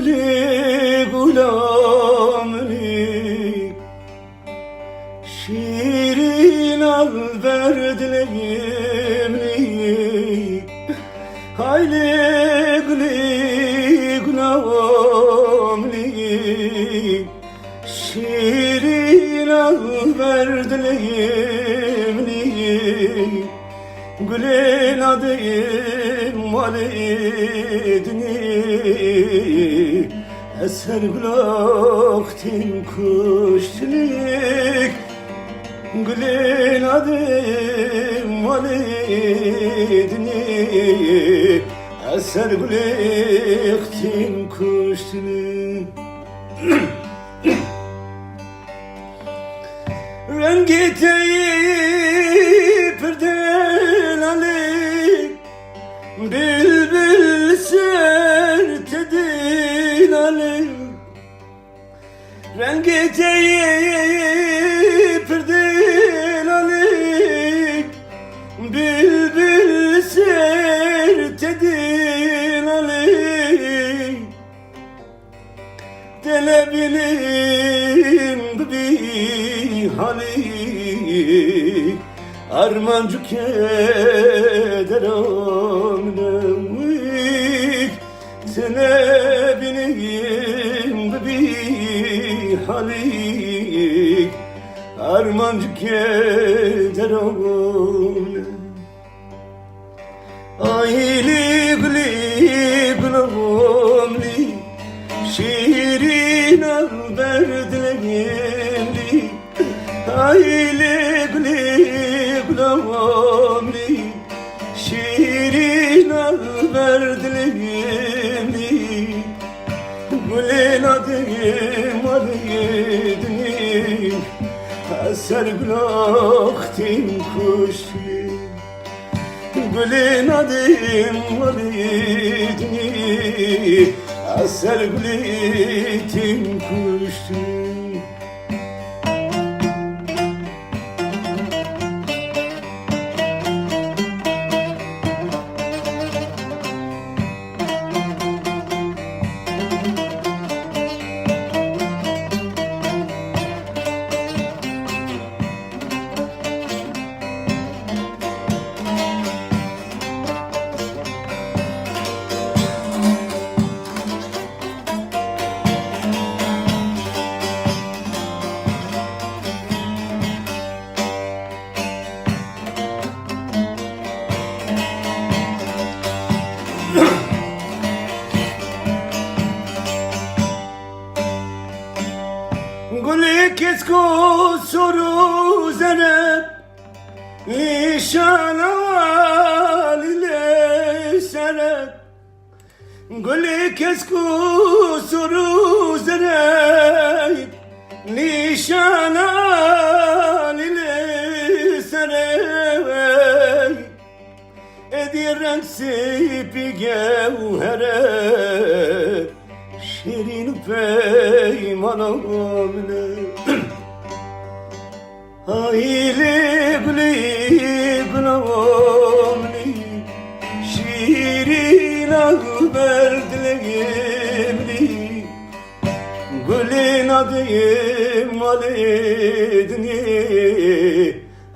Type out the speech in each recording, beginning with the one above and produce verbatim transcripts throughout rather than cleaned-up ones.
Lê gula min î, şîrîna li ber dilê min î. Hay lê gulê gula min î, şîrîna li ber dilê min î. Gulê nadê malê dinê, ez ser gula xitîn kuştinik. Gulê nadê malê dinê, ez ser gulê xitîn kuştinik. Rengê te yê pir delalê, bilbil ser te delalê. Rengê te yê pir delalê, bilbil ser te delalê. Te nebînim bibî halî, armanc û kedera min e wî. Te nebînim bibî halî, armanc û kedera min e. Ay lê gulê gula min î, şîrîna li ber dilê min î. Ay lê gulê gula min î, şîrîna li ber dilê min î. Gulê nadê malê dinê, ez ser gula xitîn kuştinik. Gulê nadê malê dinê, ez ser gulê tîn kuştinik. Gulê kesk û sor û zere, nîşana lîlê sere. Gulê kesk û sor û zere, nîşana lîlê sere. Êdî reng sipî gewhere, şêrîn û peymana min e. Ay lê gulê gula min î, şîrîna ber dilê min î. Gulê nadê malê dinê,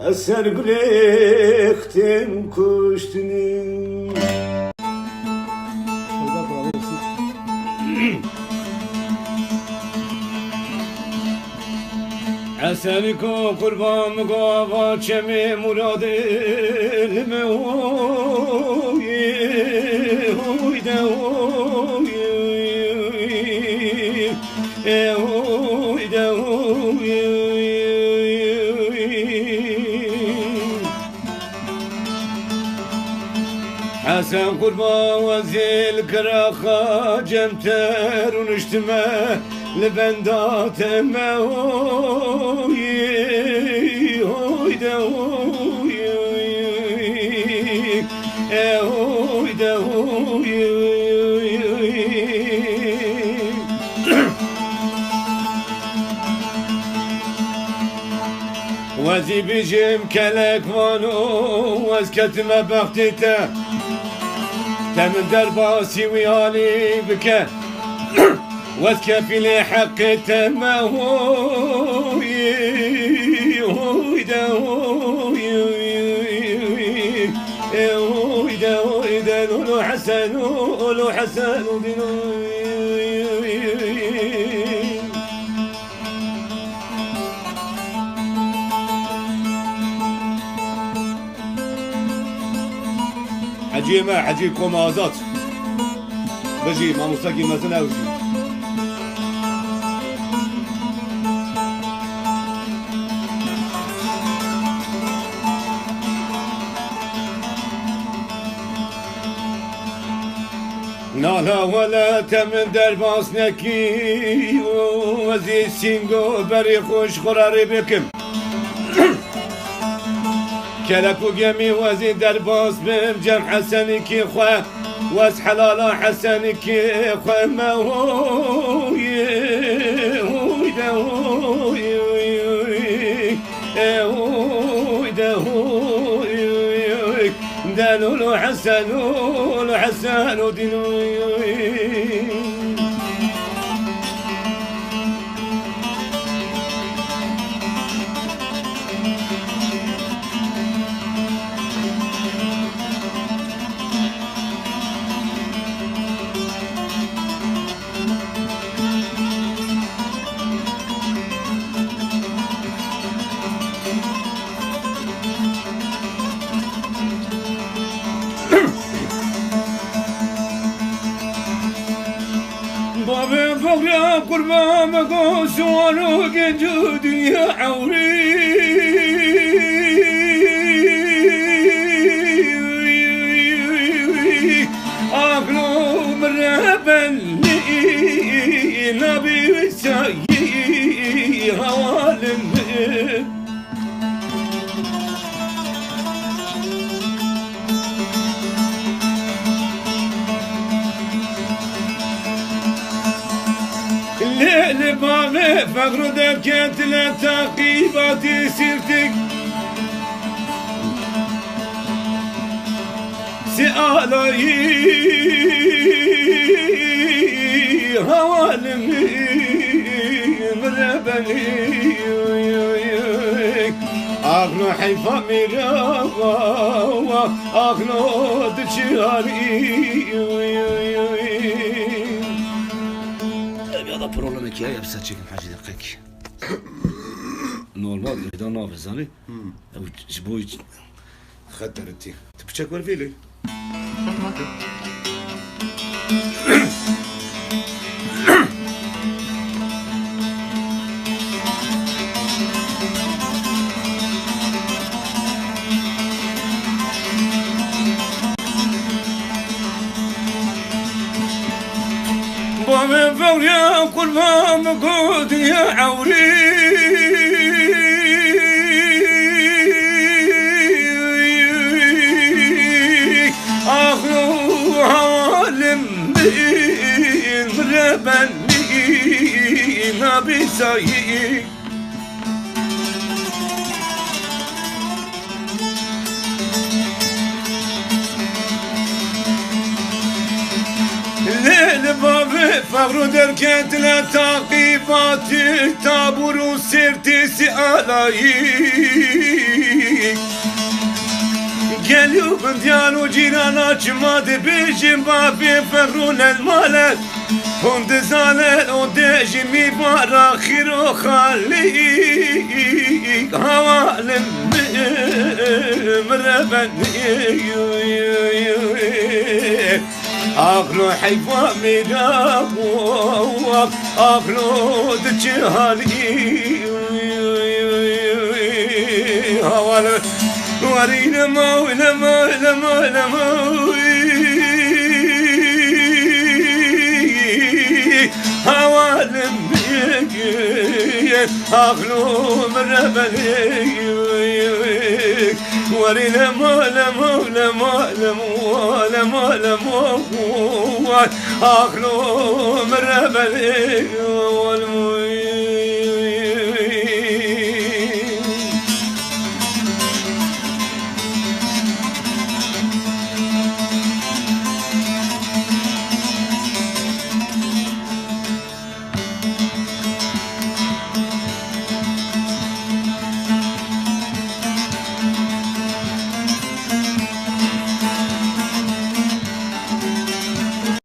ez ser gulê xitîn kuştinim. Esenîko qurban min gava çemê muradê li me oy, oy de oy, oy de oy. Hesen qurban wezîl kiraxa cemter û niştime li benda te me oy, oy de oy, e oy de oy. Wezî bijim kelek vano, ez ketime bextê te. Te min derbasî wî alî bike. Wez kefîlê heqê te me, hoy, hoy de, hoy, e, hoy de, hoy de, lolo Hesen, lolo Hesen, dino. Heciyê me, Hecî Koma Azad. Bijî, mamostakî mezin ew jî. Nala wele te min derbas nekî, ez ê sîngo berê xwe ji xwe re rê bikim. Kelek û gemî wezî derbas bim, cem Hesenikî xwe, wez helala Hesenikî xwe me, hoy, hoy de, hoy, e, hoy de, hoy, de lolo Hesen, lolo Hesen, o dino. Bavê Fexra qurban me, go siwar û genc û dinya ewrî. Axlo min re belî nabî sayî hevalin min. Lê li bavê Fexro derketine taqîbatî sîrtik. Si alayî hevalin min re belî. Axno heyfa mîra, axno diçî halî. Ya da problemekî ya, ya bi ser çêkim Hecî, deqekî. Normal, meydan navê zanî. Hmm. Ew ji bo Xeter tî. Tu piçek wer vêlê. Bavê Fexrî qurban min, ku dinya ewrî. Axlo halim min, min re belî nabî sayî. Lê li bavê Fexro derketine taqîbatî, tabûr û sêrtî si alayî. Gelî û bindiyar û cîrana çima dibêjin, bavê Fexro lel male. Hûn dizanin û dê ji mîvara xîr û xalî, hawalim min re benî. Axlo heyfa mîra, axlo diçi halî. Hawalim. Warî lema, lema, lema, lema. Hawalim bigir, axlo min re belê. Warî lema, lema, lema, lema, lema, lema. Axlo min re belê.